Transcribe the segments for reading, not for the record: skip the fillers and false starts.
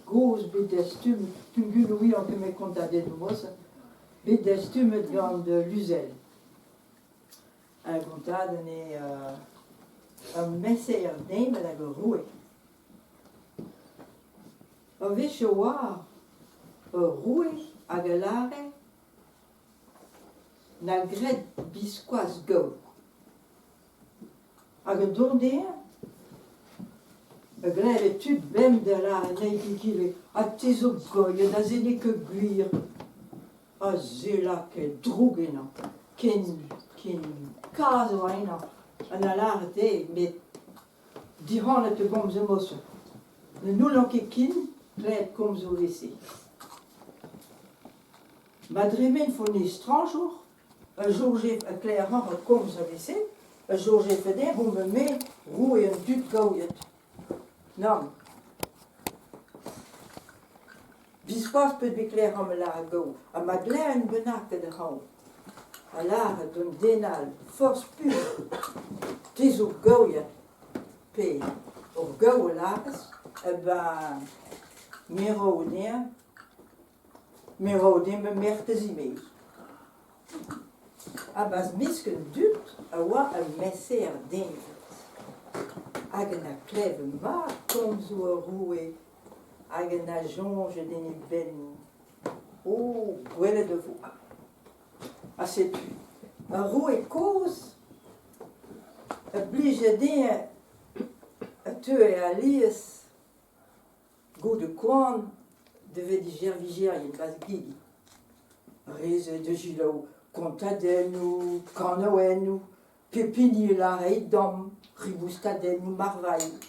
Gozh bet dastumet peogwir ouian ket met kontadennoù moa bet dastumet gant Luzel. Ar gontadenn eo ur mesaer deñved hag ur roue. Ur wech e oa ur roue hag a lâre na graet biskoazh gaou. Hag un dont dezhañ a gleve tud bemdez a lâre anezhi egile ha te zo gaouiat aze n'eo ket gwir. Ha se lakae droug ennañ ken ken kaz e oa ennañ ha 'na lâret dezhe met dihanet e gomz emaout. Ne n'houllan ket ken klevet komzoù evel-se. Ma dremenfont estrañjour a soñje klerañ o komz evel-se, a soñjefe dezhañ on me roue an dud gaouiat. Nann. Biskoazh 'peus bet klerañ ma lâret gaou ha ma glevan bennaket ac'hann ha lâret d'un den all forzh piv te zo gaouiat pe ur gaou a lârez eh ben me 'ro dezhañ Me 'ro din ma merc'h da zimeziñ. A-barzh mesk an dud a oa ur mesaer deñved hag en a kleve mat komzoù ar roue hag en a soñjet en e benn O, gwelet e vo. Ha setu, ar roue kozh a blije dezhañ a teue alies Goude koan 'devez servijerien bazh-gigi. Re-se da selaou kontadennoù, kanaouennoù, pep hini e lâre e damm, riboustadennoù marvailh.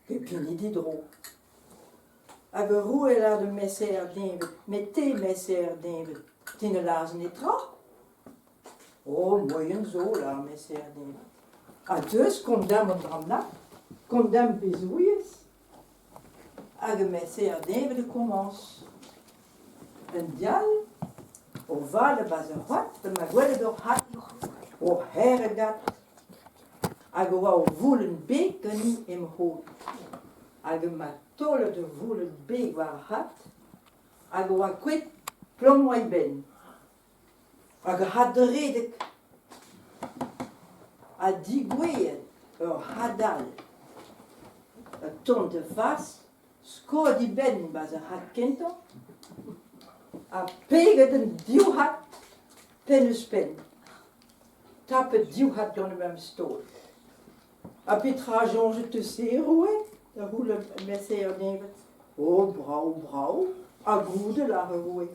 Pep hini d'e dro. Hag ur roue a lâr d'ur mesaer deñved, met te mesaer deñved, te ne lârez netra ? Oh, moaien zo, lâr ar mesaer deñved. Ha deus kondam an dra-mañ, kondam pezh 'ouiez. Hag ar mesaer deñved a komañs. Un dial, o vale 'barzh ar c'hoad, gant ma gwelet ur c'had, o c'herregat, hag a oa o voulenn beg ganin em c'hod. Hag ma taolet ur voulenn beg war ar c'had, hag a oa kouezhet plom war e benn. Hag ar c'had da redek ha degouezhet ur c'had all o tont da fas skoet e benn 'barzh ar c'had kentañ ha peget an div c'had penn-ouzh-penn. Tapet div c'had gant ar memes taol. Ha petra a soñjet eus-se, roue ? a c'houlenn mesaer deñved. Oh, brav, brav, ha goude, lâr ar roue.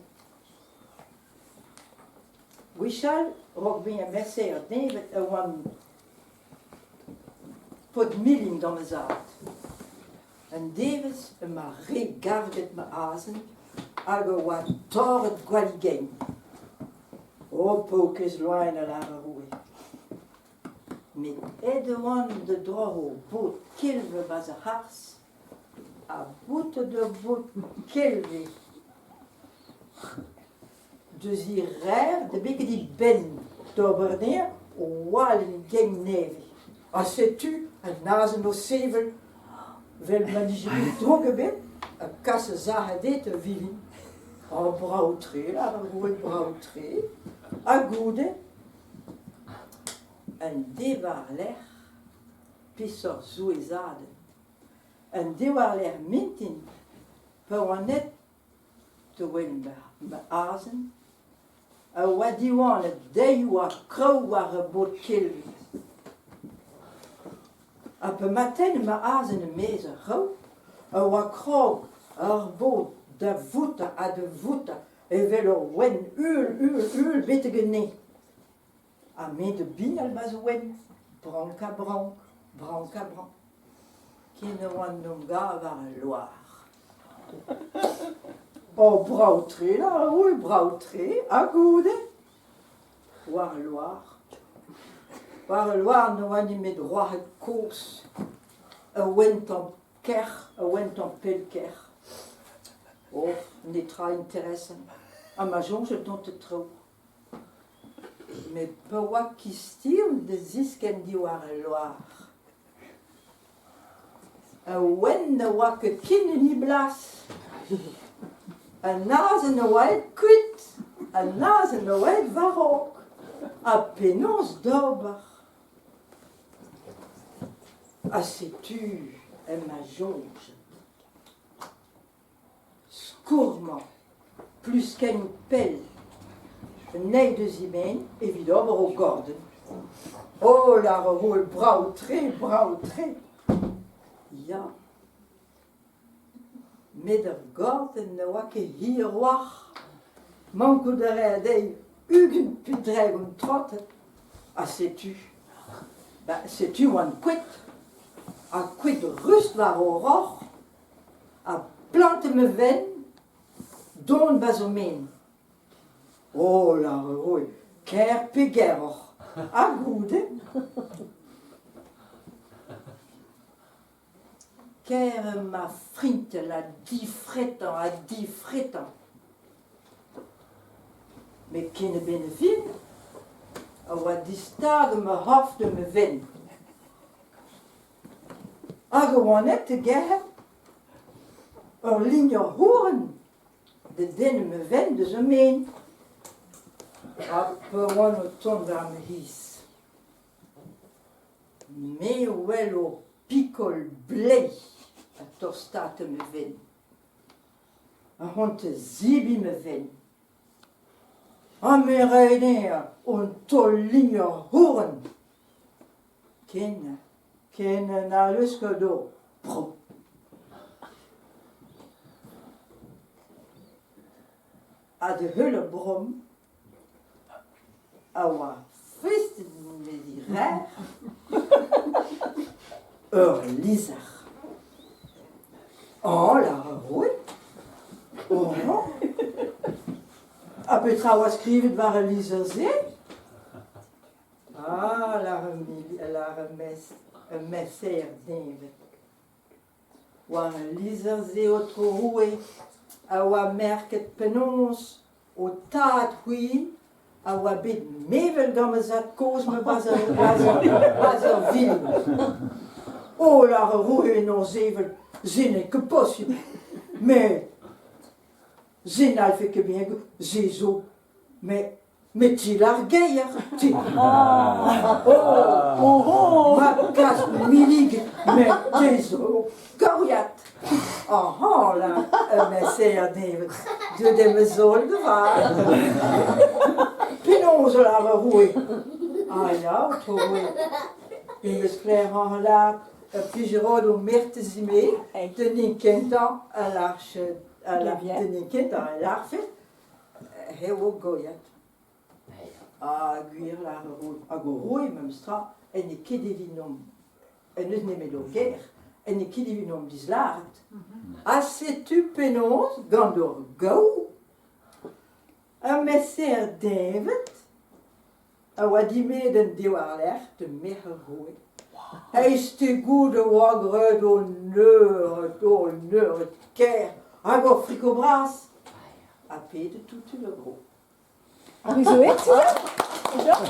Gwechall, a-raok bezañ mesaer deñved e oan paotr milin gant ma zad. Un devezh emañ re garget ma azen hag a oa torret gwall e gein. O paourkaezh loen a lâr ar roue. Met aet e oan da droc'hañ bod kilv e-barzh ar c'harzh ha boutet ur bod kilv Deus he revr da beget he benn d'ober anezhañ o walenn gein nevez. Ha setu an azen o sevel 'vel ma 'nije bet droug ebet ha kas a sac'h dezhe da vilin. Oh, brav-tre, lâr ar roue, brav-tre. Ha goude, an deiz war-lerc'h, peseurt souezhadenn. An deiz war-lerc'h mintin, pa oan aet da wel ma azen, a oa diwanet dezhi war kraou war ur bod kelvig. Ha pa ma tenne ma azen e-maez ar c'hraou, a oa krog ar bod da voutañ ha da voutañ evel ur ouenn uhel, uhel, uhel betek an neñv. Ha me da bignal ma zouenn, brank ha brank, brank ha brank, ken e oan 'n em gav war al loar. Oh, brav-tre, oui, brav-tre, ha goude? War al loar. War al loar ne oa nemet gwrac'hed kozh, ur ouenn tamm kerc'h, ur ouenn tamm pell-kerc'h. Oh, netra interesant. Ha ma soñjet dont e traoù. Met pa oa kistion da ziskenn diwar al loar. A-wenn ne oa ket ken en e blas. An azen a oa aet kuit, an azen a oa aet war-raok. Ha penaos d'ober ? Ha setu emañ soñjet. Skourmañ, pluskennoù pell, un eil deus e-men evit ober o gordenn. Oh, lâr ur roue brav-tre, brav-tre ! Ya, met ar gordenn ne oa ket hir a-walc'h. Mankout a rae dezhi 20 pe 30 troatad. Ha setu, ba setu oant kuit, ha kuit rust war o roc'h. Ha plantet ma fenn don 'ba zo men. Oh, lâr ur roue, ker pe geroc'h. Ha goude ? Ker ma frintel ha difretañ ha difretañ. Met ken a-benn ar fin a oa distaget ma c'horf da ma fenn. Hag e oan aet da gerc'hat ur ligner houarn da dennañ ma fenn deus ar maen. Ha pa oan o tont war ma c'hiz. Me 'wel ur pikol bleiz a tostaat ma fenn. A c'hoant da zebriñ ma fenn. Ha me 'rae dezhañ un taol ligner houarn. Ken, ken n'hallez ket ober bro. Ha da heul ar bromm a oa festet direr ur lizher. Oh, lâr ar roue. Oh, ha petra a oa skrivet war al lizher-se ? Ah, lâr ur mesaer deñved. War al lizher-se, aotrou roue, a oa merket penaos ho tad-c'hwi a oa bet mevel gant ma zad-kozh ma barzh ur vilin. Oh, lâr ar roue en ur sevel, se n'eo ket posupl. Met se n'hallfe ket bezañ, se zo. Met Met til ar geier, ti. Oh, oh, ma kas milliget, met te zo gaouiat. Aha, là, eme David, deuet eo ma zol da vat. Penaos a lâr ar roue ? Ah ya, aotrou roue, em eus sklaeroc'h a lâr ur plijerod o mertez-me, den kentañ a lârfe, den kentañ a lârfe Eo Goiat. Ha gwir lâr ar roue. Hag o roue memes tra, en n'eo ket evidomp, en deus nemet ur ger, en n'eo ket evidomp dislâret. Ha setu penaos, gant ur gaou, ur mesaer deñved a oa dimezet an deiz war-lerc'h da merc'h ar roue. Eizhte-goud a oa graet o neured, o neured kaer hag ur friko bras. Ha pedet tout en dro. Ar zo aet, Suzanne ?